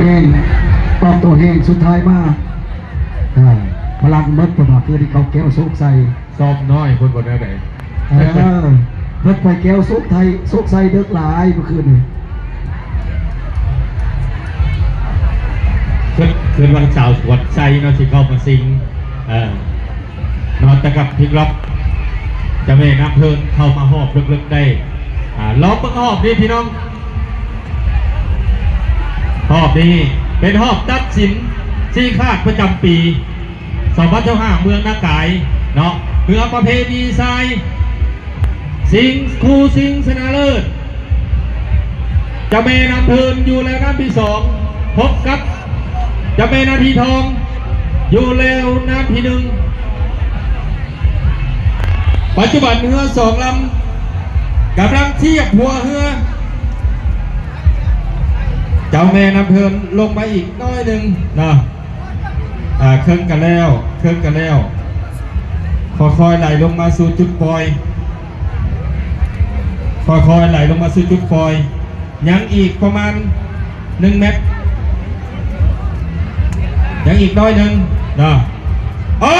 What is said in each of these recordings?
ແຮງ ອອກໂຕແຮງສຸດທ້າຍມາ ອ່າ ພະລັງໝົດ ເພິ່ນວ່າຄືທີ່ເຂົາແກ້ວໂຊກໃສ່ ຊ້ອມນ້ອຍເພິ່ນບໍ່ແນວໃດ ເອີ ເພິ່ນໄປແກ້ວໂຊກໄທ ໂຊກໃສ່ເດິກຫຼາຍເມື່ອຄືນນີ້ ເພິ່ນ ເພິ່ນວ່າສາວສວນໄຊເນາະ ຊິເຂົ້າມາຊິງ ເອີ ນອນຕະກັບພິກລັອກ ເຈົ້າແມ່ນ້ຳເທີນເຂົ້າມາຮອບເລິກໆໄດ້ ອ່າ ລອງເບິ່ງຮອບນີ້ພີ່ນ້ອງ ຮອບນີ້ເປັນຮອບຕັດສິນຊີ້ຂາດປະຈຳປີສອງພັນຊາວຫ້າ ເມືອງນາກາຍເນາະ ເຮືອປະເພນີຊາຍ ຊິງ ຄູ່ຊິງຊະນະເລີດ ເຈົ້າແມ່ນ້ຳເທີນຢູ່ແລວນ້ຳທີສອງ ພົບກັບເຈົ້າແມ່ນາທີທອງ ຢູ່ແລວນ້ຳທີໜຶ່ງ ປັດຈຸບັນເຮືອສອງລຳກຳລັງທຽບຫົວເຮືອ ເຈົ້າແມ່ນ້ຳເທີນລົງມາອີກໜ້ອຍໜຶ່ງເນາະ ອ່າ ເຄິ່ງກັນແລ້ວ ເຄິ່ງກັນແລ້ວ ຄ່ອຍໆໄຫຼລົງມາສູ່ຈຸດປ່ອຍ ຄ່ອຍໆໄຫຼລົງມາສູ່ຈຸດປ່ອຍ ຍັງອີກປະມານໜຶ່ງແມັດ ຍັງອີກໜ້ອຍໜຶ່ງເນາະ ໂອ້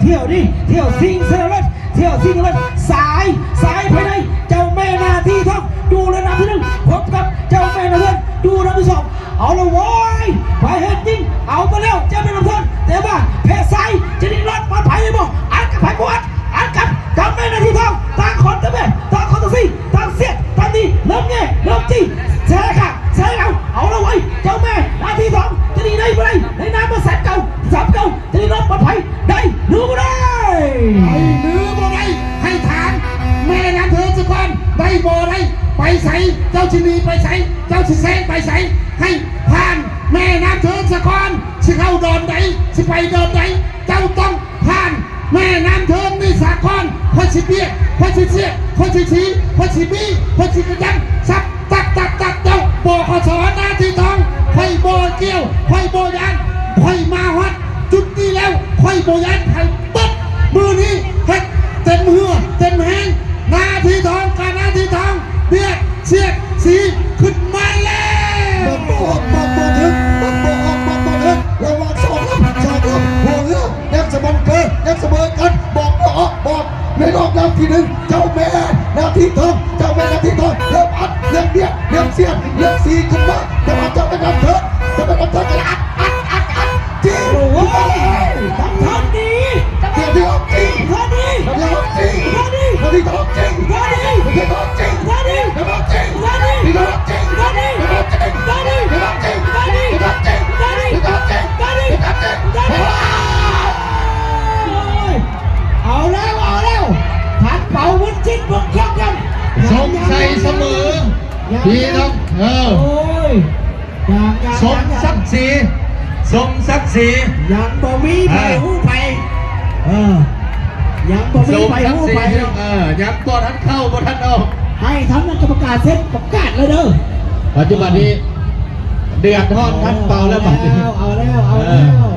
ທ່ຽວນີ້ ທ່ຽວຊິງຊະນະເລີດ ທ່ຽວຊິງຊະນະເລີດ ສາຍ ສາຍພາຍໃນ ເຈົ້າແມ່ນາທີທອງ ຢູ່ລະດັບທີໜຶ່ງ ພົບກັບເຈົ້າແມ່ນາເຮືອນ ຢູ່ລະດັບທີສອງ ເອົາລະໂວ້ຍ ໄປເຮັດຍິງ ເອົາມາແລ້ວ ເຈົ້າແມ່ນາເຮືອນ ແຕ່ວ່າແພດສາຍ ຈະໜີລອດປອດໄພບໍ່ ອັດກັບໃຜບໍ່ອັດ ອັດກັບເຈົ້າແມ່ນາທີທອງ ຕ່າງຄົນຕ່າງແມ່ ຕ່າງຄົນຕ່າງຊີ້ ຕ່າງສຽດ ຕ່າງໜີ ເລີ່ມແຍ່ ເລີ່ມຈີ້ ແຊຂ້າງ ແຊເອົາ ເອົາລະໂວ້ຍ ເຈົ້າແມ່ນາທີທອງ ຈະໜີໄດ້ບໍ່ໄດ້ ໃນນາມວ່າສາມເກົ້າ ສາມເກົ້າ ຈະໄດ້ລອດປອດໄພ ໄດ້ຫຼືບໍ່ໄດ້? ໄດ້ຫຼືບໍ່ໄດ້? ໃຫ້ຖາມແມ່ນ້ຳເທີນສາກ່ອນ ໄດ້ບໍ່ໄດ້? ໄປໃສ? ເຈົ້າຊິໜີໄປໃສ? ເຈົ້າຊິແຊງໄປໃສ? ໃຫ້ຜ່ານແມ່ນ້ຳເທີນສາກ່ອນ ຊິເຂົ້າດອນໃດ? ຊິໄປດອນໃດ? ເຈົ້າຕ້ອງຜ່ານແມ່ນ້ຳເທີນນີ້ສາກ່ອນ ຂ້ອຍຊິບຽດ ຂ້ອຍຊິສຽດ ຂ້ອຍຊິສີ ຂ້ອຍຊິບີ ຂ້ອຍຊິກະຫຍັງ ສັບ ຕັບ ຕັບ ຕັບ ເຈົ້າ ບຂສ ນາທີທອງ ຂ້ອຍບໍ່ກ່ຽວ ຂ້ອຍບໍ່ຢ້ານ ຂ້ອຍມາຮອດຈຸດນີ້ແລ້ວ ຂ້ອຍບໍ່ຢ້ານໃຜເບິດ ມື້ນີ້ເຮັດເຕັມເຫື່ອເຕັມແຮງ ນາທີທອງ ກະນາທີທອງ ບຽດ ສຽດ ສີ ຂຶ້ນມາແລ້ວ ບັກບໍ່ອອກ ບັກບໍ່ເຖິງ ບັກບໍ່ອອກ ບັກບໍ່ເຖິງ ລະຫວ່າງສອງລຳ ສອງລຳ ຫົວເຮືອ ຍັງສະໝັນເກີ ຍັງສະເໝີກັນ ບອກບໍ່ອອກ ບອກໃນລອບນ້ຳທີໜຶ່ງ ເຈົ້າແມ່ນາທີທອງ ເຈົ້າແມ່ນາທີທອງ ເລີ່ມອັດ ເລີ່ມບຽດ ເລີ່ມສຽດ ເລີ່ມສີຂຶ້ນມາ ແຕ່ວ່າເຈົ້າແມ່ນຳເທີນ ເຈົ້າແມ່ນຳເທີນ ອັດ ອັດ ອັດ ອັດ ຈີ້ ໂອ້ຍ ທາງທ່ານນີ້ ເຈົ້າທີ່ອອກຈີ້ ທ່ານນີ້ ເຈົ້າທີ່ອອກຈີ້ ທ່ານນີ້ ເຈົ້າທີ່ອອກຈີ້ ທ່ານນີ້ ເຈົ້າທີ່ອອກຈີ້ ທ່ານນີ້ ເຈົ້າທີ່ອອກຈີ້ ທ່ານນີ້ ເຈົ້າທີ່ອອກຈີ້ ທ່ານນີ້ ເຈົ້າທີ່ອອກຈີ້ ທ່ານນີ້ ເຈົ້າທີ່ອອກຈີ້ ທ່ານນີ້ ເຈົ້າທີ່ອອກຈີ້ ທ່ານນີ້ ເຈົ້າທີ່ອອກຈີ້ ທ່ານນີ້ ເຈົ້າທີ່ອອກຈີ້ ທ່ານນີ້ ໂອ້ຍ ເອົາແລ້ວ ເອົາແລ້ວ ທັນເປົ່າບຸນຈິດບົກຄອກກັນ ສົງໄສສະເໝີ ພີ່ນ້ອງ ເອີ ໂອ້ຍ ຍັງ ຍັງ ສົມສັກສີ ສົມສັກສີ ຍັງບໍ່ມີໃຜ ອ່າ ຮູ້ໃຜ ເອີ ຍັງບໍ່ມີໃຜຮູ້ໃຜ ສົມສັກສີ ເອີ ຍັງບໍ່ທັນເຂົ້າ ບໍ່ທັນອອກ ໃຫ້ທາງຄະນະກຳມະການເຊັນປະກາດເລີຍເດີ ປັດຈຸບັນນີ້ ເດືອດຮ້ອນທັນເປົ່າແລ້ວບັດນີ້ ເອົາແລ້ວ ເອົາແລ້ວ ເອີ ເອົາແລ້ວ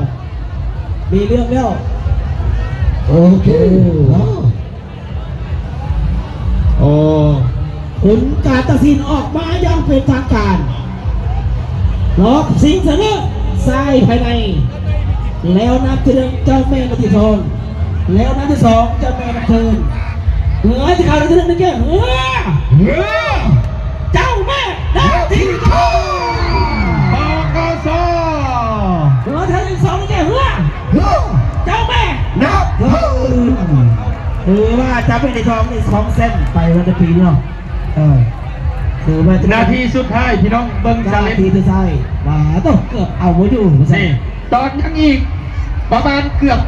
ມີເລື່ອງແລ້ວ ໂອເຄ ໂອ້ ໂອ້ ຜົນການຕັດສິນອອກມາຢ່າງເປັນທາງການ ລອບຊິງຊະນະເລີດຊາຍພາຍໃນ ແລ້ວນຳຈະເດີນເຈົ້າແມ່ນາທີທອງ ແລ້ວນຳທີສອງເຈົ້າແມ່ນາເທີນ ເຮືອທີ່ເຂົ້ານຳຈະເດີນໄດ້ແກ່ເຮືອ ເຮືອ ເຈົ້າແມ່ນາທີທອງ ບຂສ ເຮືອທີ່ເຂົ້ານຳທີສອງໄດ້ແກ່ເຮືອ ເຮືອ ເຈົ້າແມ່ນາເທີນ ຖືວ່າເຈົ້າແມ່ນາທີທອງນີ້ສອງແຊມໄປແລ້ວໃນປີນີ້ເນາະ ເອີ ຖືວ່ານາທີສຸດທ້າຍ ພີ່ນ້ອງເບິ່ງຊາເລັນ ນາທີສຸດທ້າຍ ວ່າໂຕ ເກືອບເອົາບໍ່ຢູ່ ນີ້ ຕອນຍັງອີກປະມານເກືອບ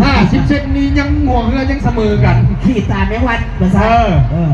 ຫ້າສິບເຊັນນີ້ ຍັງຫົວເຮືອຍັງສະເໝີກັນ ຂີ້ຕາແມງວັນວ່າຊັ້ນ ເອີ ເອີ